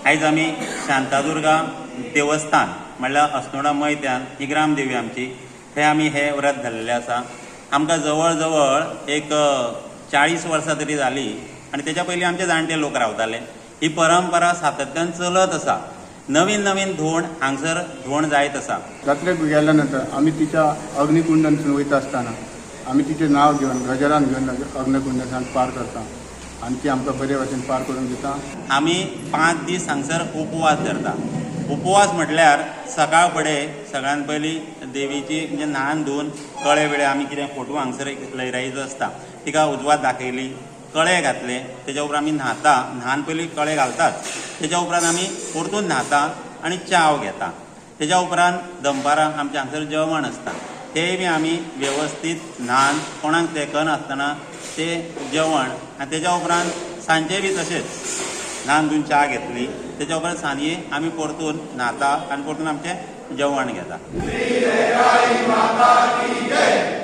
आयज आमी शांतादुर्गा देवस्थान म्हणल्यार अस्नोडा मैद्यान ही ग्रामदेवी आमची, थंय आमी हे व्रत धरलेलें आसा. आमकां जवळ जवळ एक 40 वर्सां तरी जाली आनी तेच्या पयलीं आमचे जाणटे लोक रावताले. ही परंपरा सातत्यान चलत आसा. नवीन नवीन धोंड हांगसर धोंड जायत आसा. जात्रेक गेल्या नंतर आमी तिच्या अग्निकुंडांतसून वयता आसतना आमी तिचें नांव घेवन गजरान घेवन अग्निकुंडांतल्यान पार करता आनी ती आमकां बरे भाशेन पार करून दिता. आमी 5 दीस हांगसर उपवास धरता. उपवास म्हटल्यार सकाळ फुडें सगळ्यान पयलीं देवीची म्हणजे न्हान धुवन कळे बिळे आमी कितें फोटो हांगसर एक लयराईचो आसता तिका उजवात दाखयली, कळे घातले, तेच्या उपरांत आमी न्हाता. न्हान पयलीं कळे घालतात, तेच्या उपरांत आमी परतून न्हाता आनी च्याव घेता. तेच्या उपरांत दनपारां आमचें हांगसर जेवण आसता, तेंय बी आमी वेवस्थीत न्हान कोणाक तेंकनासतना तें जेवण. आनी तेच्या उपरांत सांजे बी तशेंच न्हान धुवन च्या घेतली, तेच्या उपरांत सांजे आमी परतून न्हाता आनी परतून आमचें जेवण घेता. श्री माता की जय.